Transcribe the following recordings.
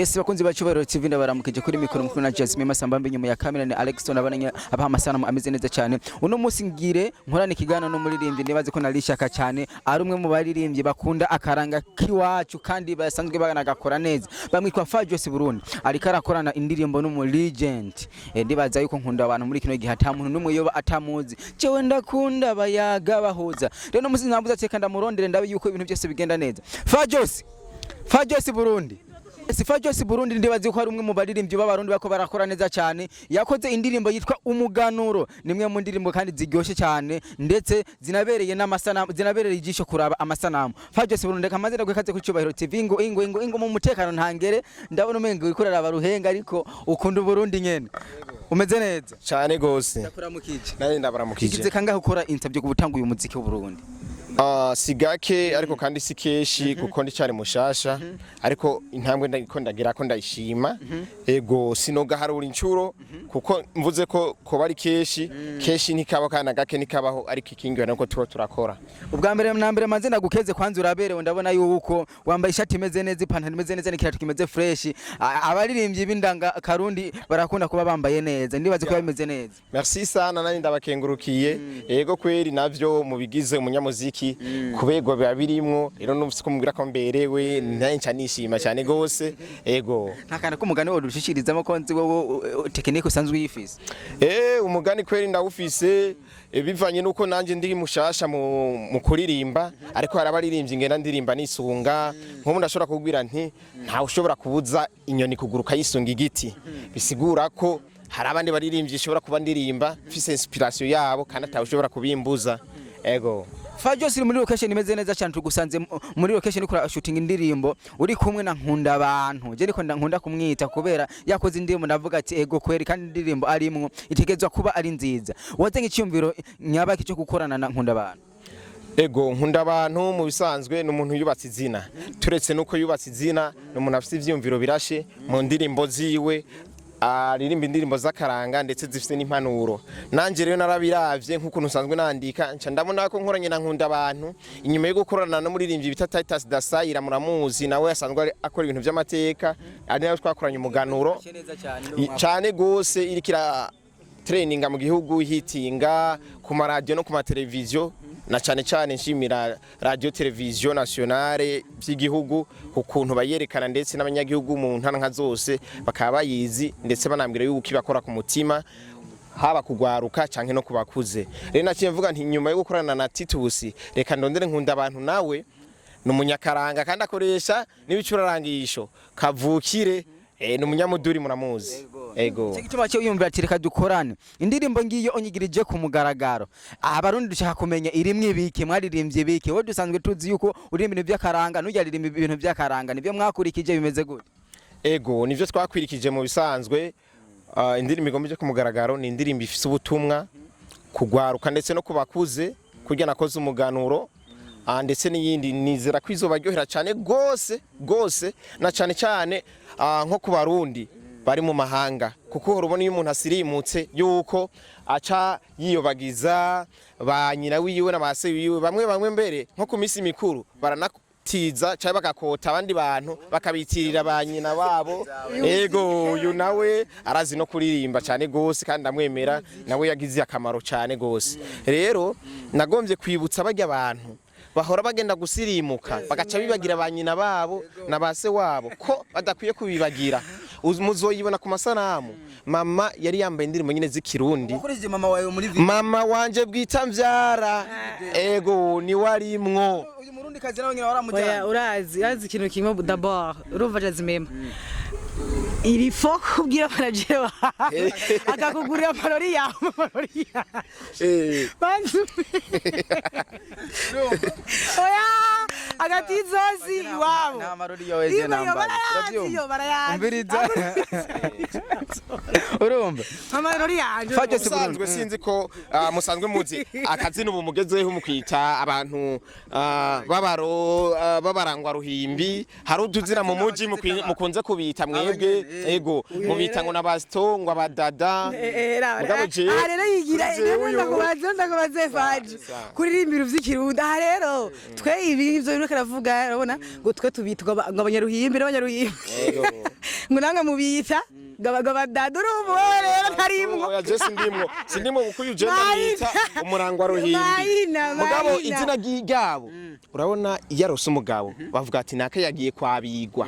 Yes, bakunzi ba Cyubahiro TV, ndabaramukije. Kuri mikoro mukuru na Jasmine Masamba, mbe nyuma ya kamera ni Alexon, abana abaha amasanamu ameze neza cyane. Uno munsi ngire nkorana ikiganiro n'umuririmbyi nibaze ko narishaka cyane, ari umwe mu baririmbyi bakunda akaranga k'iwacu kandi basanzwe banagakora neza. Bamwitwa Fajos Burundi, ariko arakorana indirimbo n'umu legend. Ndibaza yuko nkunda abantu muri kino gihe ata muntu n'umwe yoba atamuzi. Jewe ndakunda bayaga bahuza. Rero no munsi ntambuza teka ndamurondere, ndabe yuko ibintu byose bigenda neza. Fajos, Fajos Burundi. Sifa Jose Burundi, ndibaza ko ari umwe mu baririmbyi b'Abarundi bako barakora neza cyane. Yakoze indirimbo yitwa Umuganuro, nimwe mu ndirimbo kandi ziryoshye cyane, ndetse zinabereye n'amasanamu, zinabereye ijisho kuraba amasanamu. Fajose Burundi, reka maze ndagwe ku Cyubahiro TV. Ngo ingo ingo ingo mu mutekano ntangere. Ndabona umengo uriko uraraba ruhenga, ariko ukunda Burundi nyene. Umeze neza? Cyane gose. Ndakuramukije. Nanjye ndabaramukije. Igize kangahe ukora interview ku butanga uyu muziki w'u Burundi? Ah, si gake, ariko kandi si kenshi, kuko ndi cyari mushasha, ariko intambwe ndiko ndagira ko ndayishima. Ego, sinogaharura incuro, kuko mvuze ko koba ari kenshi, kenshi ntikaba, kandi gake nikabaho, ariko ikingiwe nuko tuba turakora. Ubwa mbere na mbere manze ndagukeze kwanza, uraberewe. Ndabona yuko wambaye ishati imeze neza, ipantaro imeze neza, n'ikirato kimeze fresh. Abaririmbyi b'indanga karundi barakunda kuba bambaye neza, ndibaze ko bimeze neza. Merci sana, nani ndabakengurukiye. Ego kweri, navyo mubigize umunyamuziki kubegwa biba birimwo. Rero numvise ko mubwira ko mberewe, nanje nca nishima cyane gose, ego. Nta kantu k'umugani wodushishirizamo, ko nzi wowe technique usanzwe uyifise? Umugani kweri ndawufise, bivanye nuko nanje ndi mushasha mu kuririmba, ariko hari abaririmbyi ngenda ndirimba nisunga. Nk'ubu ndashobora kubwira nti: "Ntawe ushobora kubuza inyoni kuguruka yisunga igiti." Bisigura ko hari abandi baririmbyi ishobora kuba ndirimba mfise inspiration yabo, kandi atawe ushobora kubimbuza, ego. Fajos, uri muri location imeze neza cyane. Tugusanze muri location uriko shooting indirimbo, uri kumwe na Nkunda Abantu. Je niko nkunda kumwita kubera yakoze indirimbo, ndavuga ati ego kweri, kandi indirimbo arimwo itegezwa kuba ari nziza. Wazanye icyumviro nyabaki cyo gukorana na Nkunda Abantu? Ego, Nkunda Abantu mu bisanzwe ni umuntu yubatse izina. Turetse nuko yubatse izina, ni umuntu afite ivyiyumviro birashe mu ndirimbo ziwe, aririmba indirimbo z'akaranga ndetse zifite n'impanuro. Nanje rero narabiravye nk'ukuntu nsanzwe nandika, nca ndabona ko nkoranye na Nkunda Abantu, inyuma yo gukorana n'umuririmbyi bita Titus Dasayira, muramuzi, nawe asanzwe akora ibintu vy'amateka, ari nawe twakoranye Umuganuro cyane gose, iriko ira trendinga mu gihugu, hitinga ku maradiyo no ku mateleviziyo, na cyane cyane nshimira radio televiziyo nationale by'igihugu ukuntu bayerekana, ndetse n'abanyagihugu mu ntara nka zose bakaba bayizi, ndetse banambwira yuko ibakora ku mutima, haba kugwaruka canke no kubakuze. Rero naciye mvuga nti nyuma yo gukorana na Titus, reka ndondere Nkunda Abantu, nawe ni umunyakaranga kandi akoresha n'ibicurarangisho kavukire, ni umunyamuduri, muramuzi, ego. Cyo gituma cyo yumvira ati reka dukorane indirimbo ngiyo onyigirije ku mugaragaro. Abarundi dushaka kumenya irimwe ibiki mwaririmbye ibiki. Wowe dusanzwe tuzi yuko uririmba ibintu by'akaranga, nujya ririmba ibintu by'akaranga, nibyo mwakurikije? Bimeze gute? Ego, nivyo twakwirikije mu bisanzwe. Indirimbo igomba ije ku mugaragaro ni indirimbo ifise ubutumwa kugwaruka ndetse no kubakuze, kurya nakoze Umuganuro, ndetse n'iyindi. Nizera ko izobaryohera cyane gose gose, na cyane cyane nko ku Barundi bari mu mahanga, kuko uhora ubona iyo umuntu asirimutse yuko aca yiyobagiza ba nyina wiwe na ba se wiwe. Bamwe bamwe mbere nko ku minsi mikuru baranatiza cyangwa bagakota abandi bantu bakabitirira ba nyina wabo. Ego, uyu nawe arazi no kuririmba cyane gose, kandi ndamwemera, nawe yagize akamaro cyane gose. Rero nagombye kwibutsa bajya abantu bahora bagenda gusirimuka bagaca bibagira ba nyina babo na ba se wabo ko badakwiye kubibagira. Muzoyibona ku masanamu, mama yari yambaye indirimbo nyine z'ikirundi. Wakoresheje mama wawe muri video? Mama wanje bwita mvyara, ego, ni warimwo. Uyu murundi kazi nawe nyina Oya. waramujyanye? Urazi ikintu kimwe d'abord, urumva Jazimema, il faut kubwira manager wawe akakugurira amarori yawe, amarori yawe. Banzu, oya, agati izosi iwabo. Nta marori yowe je Iyo nambaye. Barayazi iyo barayazi. Umviriza, urumva? Amarori yanje. Fajos. Musanzwe sinzi ko musanzwe muzi akazina ubu mugezeho mu kwita abantu, babaro, babarangwa ruhimbi. Hari utuzina mu muji mukunze kubita mwebwe, ego, mubita ngo n'abasito, ngo abadada. Mugabo jewe- Aha rero yigira kuri jewe uyu- ndakubaze, ndakubaze Faji, kuririmba ibintu vy'ikirundi. Aha rero twe ibi ivyo bintu karavuga, urabona ngo twe tubitwa ngo abanyaruhimbi n'abanyaruhimbi, ngo namwe mubita ngo abadada. Urumva wowe rero ntarimwo. Oya, je sindimwo, sindimwo, kuko uyu je ndamwita umurangwa ruhimbi. Mayina, Mugabo Mayina. izina ryabo, urabona iyo arose umugabo bavuga ati naka yagiye kwabigwa.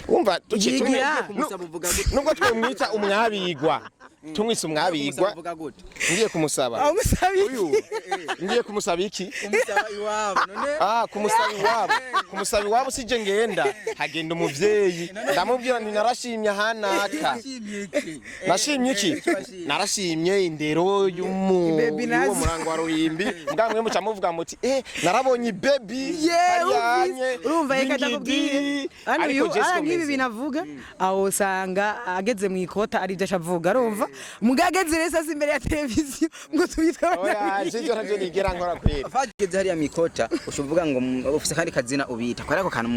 Wumva tuciye Yigira. Kumusaba uvuga gute? Nubwo twemwita umwabigwa, tumwise umwabigwa. Uvuga gute? Ngiye kumusaba. Amusabi. Uyu ngiye kumusaba iki? Kumusaba iwabo none. Ah, kumusaba iwabo, kumusaba iwabo sije ngenda, hagenda umuvyeyi, ndamubwira nti narashimye ahanaka. Nashimye iki? Narashimye indero y'umu Baby nazo. y'uwo murango wa ruhimbi. Mbwa mwe muca muvuga muti narabonye baby Yeah, urumva, reka ndakubwire hano ariko uyu je siko nk'ibi meze. bintu avuga aho usanga ageze mu ikota ari byo avuga. Urumva muga ageze rero sasa imbere ya televiziyo ngo tubitwe Oya, abanyaruhimbi. je ntavyo nigera nkora kweri. Fageze hariya mikota ushuvuga ngo ufise kandi kazina ubita kwari ako kantu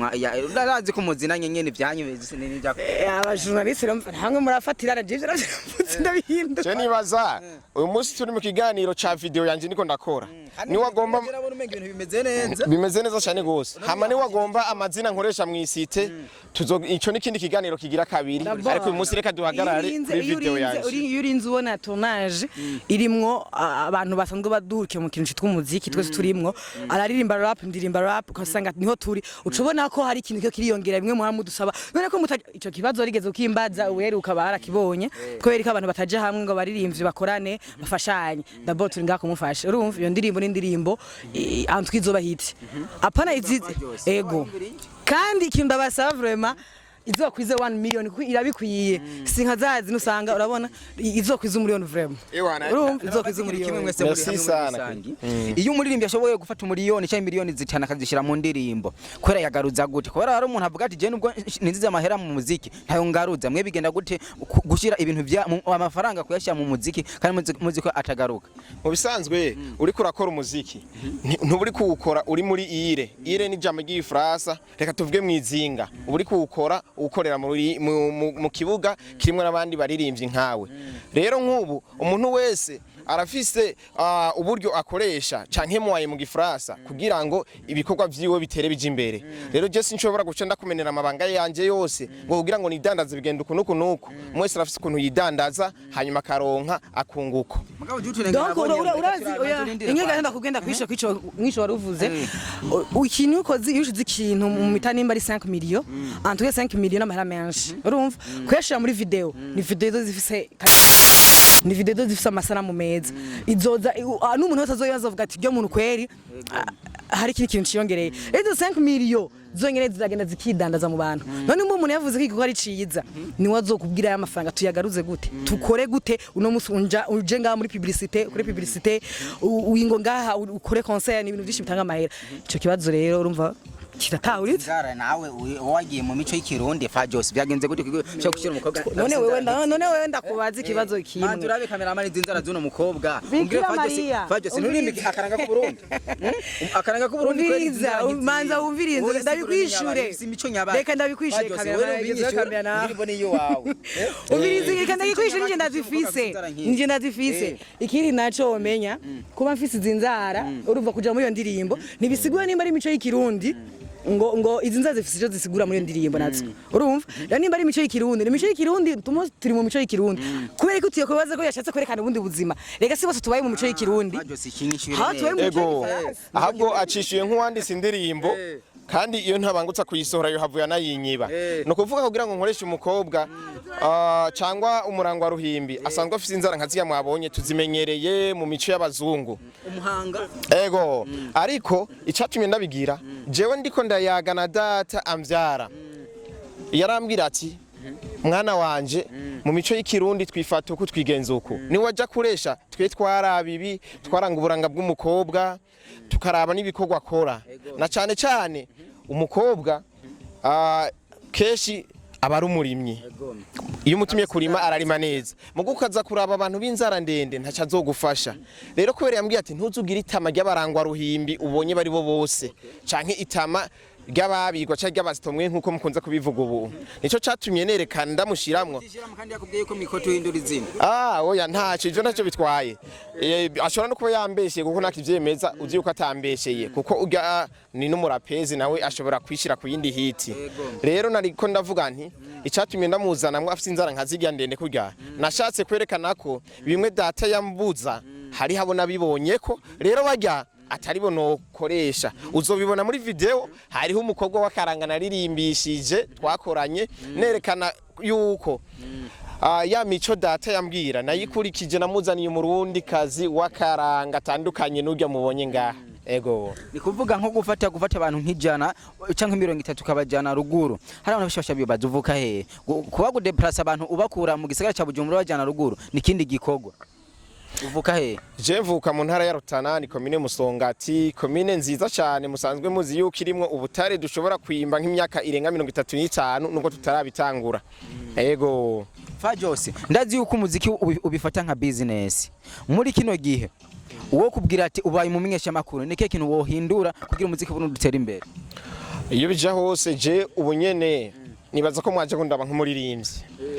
urazi ko muzinanye nyene ibyanyu n'ibya. Abajournaliste rero hamwe murafatira na jewe naravutse ndabihindura. Je nibaza uyu munsi turi mu kiganiro ca video yanje niko ndakora, niwe agomba. Urabona umenga ibintu bimeze neza. Bimeze neza cyane gose. Hama niwe agomba amazina nkoresha mu isite, tuzo ico n'ikindi kiganiro kigira kabiri, ariko uyu munsi reka duhagarare Iyo urinze- kuri iyo video urinze- yanje. Iyo urinze ubona tournage irimwo abantu basanzwe baduhukiye mu kintu citwa umuziki, twese turimwo, araririmba rap, ndirimba rap, ugasanga niho turi, uca ubona ko hari ikintu cyo kiriyongera. Bimwe muhora mudusaba none ko ico kibazo warigeze ukimbaza, uheruka barakibonye, kubera ko abantu bataja hamwe ngo abaririmbyi bakorane, bafashanye. D'abord turi ngaha kumufasha. Urumva iyo ndirimbo ni indirimbo antwi izoba hit, apana izi. Ego, kandi ikintu ndabasaba vraiment, izokwize 1 million kuko irabikwiye. Si nka zazi nusanga, urabona izokwize umuriyoni vraiment. Ewana, Urumva izokwize Kimwe umuriyoni. mwese muri Merci hamwe muri sana. rusangi. Iyo umuririmbyi ashoboye gufata umuriyoni cyangwa miliyoni 5 akazishyira mu ndirimbo, kubera yagaruza gute? Kubera hari umuntu avuga ati je nubwo ninzize amahera mu muziki ntayo ngaruza. Mwe bigenda gute gushyira ibintu bya amafaranga kuyashyira mu muziki kandi muzi ko atagaruka? Mu bisanzwe uriko urakora umuziki, ntuba uri kuwukora uri muri ire. Ire ni ijambo ry'igifaransa, reka tuvuge mu izinga. Uba uri kuwukora uwukorera mu kibuga kirimwo n'abandi baririmbyi nkawe. Rero nk'ubu umuntu wese arafise uburyo akoresha canke moyen mu gifaransa kugira ngo ibikorwa vyiwe bitere bija imbere. Rero je sinshobora guca ndakumenera amabanga yanje yose ngo kugira ngo nidandaze bigenda uku nuku nuku. Umwe wese arafise ukuntu yidandaza, hanyuma akaronka akunguko. Donc urazi, oya, inge gahunda kugenda kwisha kwico mwisho waruvuze. Ikintu ukoze, iyo ushize ikintu mu mita nimba ari 5 millions, en tout cas 5 millions n'amahera menshi, urumva kuyashira muri video, ni video zo zifise, ni video zo zifise amasanamu meza, izoza n'umuntu wese azoyaza avuga ati ryo muntu kweri hari ikindi kintu ciyongereye. Izo 5 millions zonyene ziragenda zikidandaza mu bantu. None umwe umuntu yavuze ko igikorwa ari ciza, niwe azokubwira aya mafaranga tuyagaruze gute, tukore gute. Uno musi unja uje ngaha muri publicité, ukore publicité, wingo ngaha ukore concert, ni ibintu byinshi bitanga amahera. Ico kibazo rero urumva kiratahuritse. Ngara nawe wagiye mu mico y'ikirundi, Fajos, byagenze gute cyo gushyira umukobwa? None wewe ndakubaza ikibazo Manzi, kimwe. urabe cameraman izi nzara z'uno mukobwa. Bikira Umbwire Fajos, Maria. Fajos, Umviriza. nturimike akaranga k'Uburundi. Akaranga k'Uburundi kweri izi Umviriza, nzara nk'izi. manza wumvirize, Wowe si ndabikwishure. Burundi, si imico nyabaye. Reka ndabikwishure, Fajos, cameraman, wewe gezeho ubinyishure, camera nawe. indirimbo ni iyawe. Umviriza, reka ndabikwishure, nije ndazifise, nije ndazifise. Ikindi naco womenya, kuba mfise izi nzara, urumva kuja muri iyo ndirimbo ntibisigura nimba ari imico y'ikirundi, ngo izi nzara zifise ico zisigura muri iyo ndirimbo nazo. Urumva rero nimba ari imico y'ikirundi, ni imico y'ikirundi, turi mu mico y'ikirundi, kubera ko utiye kubaza ko yashatse kwerekana ubundi buzima. Reka si bose tubaye mu mico y'ikirundi. Fajos, ikinyishure Aho tubaye mu mico Ego, y'igifaransa. ahubwo acishuye nk'uwanditse indirimbo, kandi iyo ntabangutsa kuyisohora yohavuye anayinyiba. Ni ukuvuga kugira ngo nkoreshe umukobwa cyangwa umurangwa ruhimbi asanzwe afite inzara nka ziriya mwabonye tuzimenyereye mu mico y'abazungu. Umuhanga. Ego, ariko icatumye ndabigira, jewe ndiko ndayaga na data amvyara, yarambwira ati mwana wanje, mu mico y'ikirundi twifata uku, twigenza uku, niwajya kuresha twe twaraba ibi, twaranga uburanga bw'umukobwa, tukaraba n'ibikorwa akora, na cane cane umukobwa kenshi aba ari umurimyi. Iyo umutumye kurima ararima neza, mugo ukaza kuraba abantu b'inzara ndende ntaco azogufasha. Rero kubera yambwiye ati ntuzugire itama ry'abarangwa ruhimbi ubonye bari bo bose canke itama. Ry'ababigwa canke ry'abasitomwe nk'uko mukunze kubivuga ubu, nico catumye nerekana ndamushiramwo. Kandi yakubwiye ko mikoto uhindura izina. Ah, oya, ntacyo, ivyo ntacyo bitwaye. Ashobora no kuba yambeshye kuko ntakivyemeza, uzi yuko atambesheye kuko urya ni n'umurapezi, nawe ashobora kwishira ku yindi hiti. Rero nariko ndavuga nti icatumye ndamuzanamwo afise inzara nka zirya ndende kurya, nashatse kwerekana ko bimwe data yambuza hari habo nabibonye ko rero barya atari bo nokoresha. Uzobibona muri video, hariho umukobwa w'akaranga naririmbishije twakoranye, nerekana yuko ya mico data yambwira nayikurikije, namuzaniye umurundi kazi w'akaranga atandukanye n'urya mubonye ngaha. Ego. Ni kuvuga nko gufata abantu nk'ijana canke 30 ukabajana ruguru. Hari abantu benshi bibaza uvuka hehe. Kuba gudeplace abantu ubakura mu gisagara ca Bujumbura bajana ruguru ni ikindi gikorwa. Uvuka hehe? Je mvuka mu ntara ya Rutana, ni komine Musongati, komine nziza cyane musanzwe muzi yuko irimwo ubutare dushobora kwimba nk'imyaka irenga 35 nubwo tutarabitangura. Ego. Fajose, ndazi yuko umuziki ubifata nka business. Muri kino gihe uwo kubwira ati ubaye umumenyesha makuru, ni kihe kintu wohindura kugira umuziki buno dutere imbere? Iyo bija hose, je ubu nyene nibaza ko mwaje kundaba nk'umuririmbyi,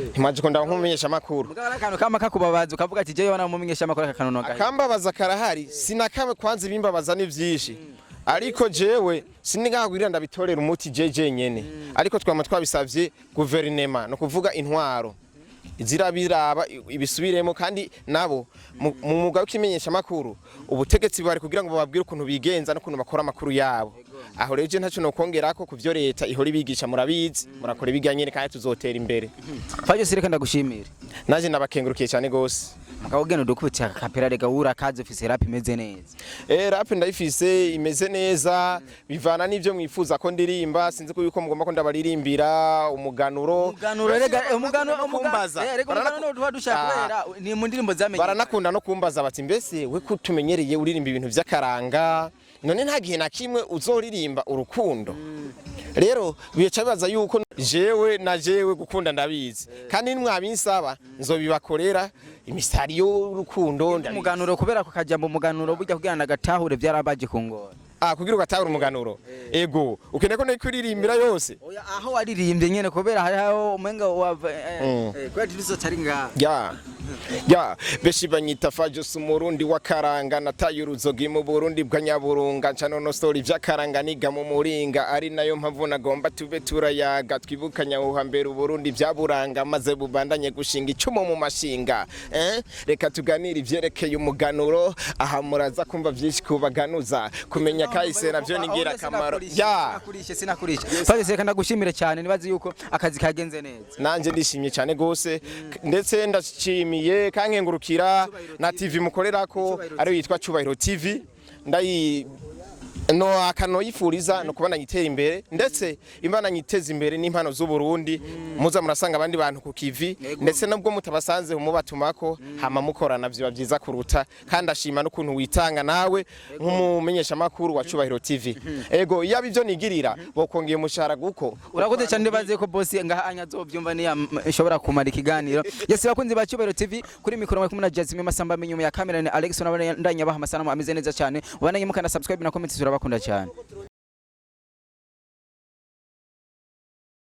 ntimwaje kundaba nk'umumenyesha makuru. Mugabo hari akantu kama kakubabaza ukavuga ati jewe wana umumenyesha makuru aka kantu nogahe. Akambabaza karahari, sinakabe kwanza, ibimbabaza ni vyinshi, ariko jewe sinigahagwirira ndabitorera umuti je jenyene, ariko twama twabisavye guverinema, no kuvuga intwaro zirabiraba ibisubiremo, kandi nabo mu mwuga w'ikimenyesha makuru ubutegetsi bari kugira ngo bababwire ukuntu bigenza n'ukuntu bakora amakuru yabo. Aho rero je ntaco nokongerako ku vyo leta ihora ibigisha, murabizi, murakora ibijyanye kandi tuzotera imbere. Fajose, reka ndagushimire. Naje ndabakengurukiye cyane gose. Mugabo ugenda udukubita akapera, rega urakaze, ufise rap imeze neza. Rap ndayifise imeze neza, bivana n'ivyo mwifuza ko ndirimba. Sinzi ko yuko mugomba ko ndabaririmbira umuganuro. Umuganuro rega, umuganuro. Kumbaza. Rega umuganuro tuba dushaka kubera ni mu ndirimbo zamenye. Baranakunda no kumbaza bati: "Mbese we kutumenyereye uririmba ibintu vy'akaranga, none nta gihe na kimwe uzoririmba urukundo?" Rero bica bibaza yuko jewe na jewe gukunda ndabizi, kandi nimwabinsaba nzobibakorera imisari y'urukundo ndabizi. Umuganuro, kubera ko kajambo umuganuro burya kugira ngo agatahure byarabaje kungora. Ah, kugira ugatahura umuganuro, ego, ukeneye ko ndikuririmbira yose? Oya, aho waririmbye nyene, kubera hariho umenga wava kubera turizo tari ngaha. Ya, beshi banyita Fajos, umurundi w'akaranga, nataye uruzogi mu Burundi bwa Nyaburunga, nca nonosora ivy'akaranga niga mu muringa, ari nayo mpamvu nagomba tube turayaga, twibukanya aho hambere Uburundi vyaburanga, maze bubandanye gushinga icumu mu mashinga. Reka tuganire ivyerekeye umuganuro, aha muraza kumva vyinshi kubaganuza kumenya kahise navyo ni ingirakamaro ya. Sinakurishe, sinakurishe. Fajos, reka ndagushimire cyane, nibazi yuko akazi kagenze neza. Nanje ndishimye cyane gose, ndetse ndashimiye kankengurukira na TV mukorerako ariyo yitwa Cubahiro TV. Ndayi no akanoyifuriza no kubana nyitera imbere, ndetse imana nyiteza imbere n'impano z'u Burundi, muza murasanga abandi bantu ku kivi, ndetse nubwo mutabasanze mubatumako hama mukorana vyiba byiza kuruta. Kandi ashima n'ukuntu witanga nawe nk'umumenyesha makuru wa Cubahiro TV. Ego, iyo ibyo nigirira bokongeye umushahara guko. Urakoze cyane, ndibaze ko boss ngaha anya azovyumva niya ishobora kumara ikiganiro. Yes, bakunzi ba Cyubahiro TV, kuri mikoro mwe kumwe na Jasmine Masamba, inyuma ya kamera ni Alex, nabandanya baha amasanamu ameze neza cyane. Ubandanye mukanda subscribe na comment, turabakunda cyane.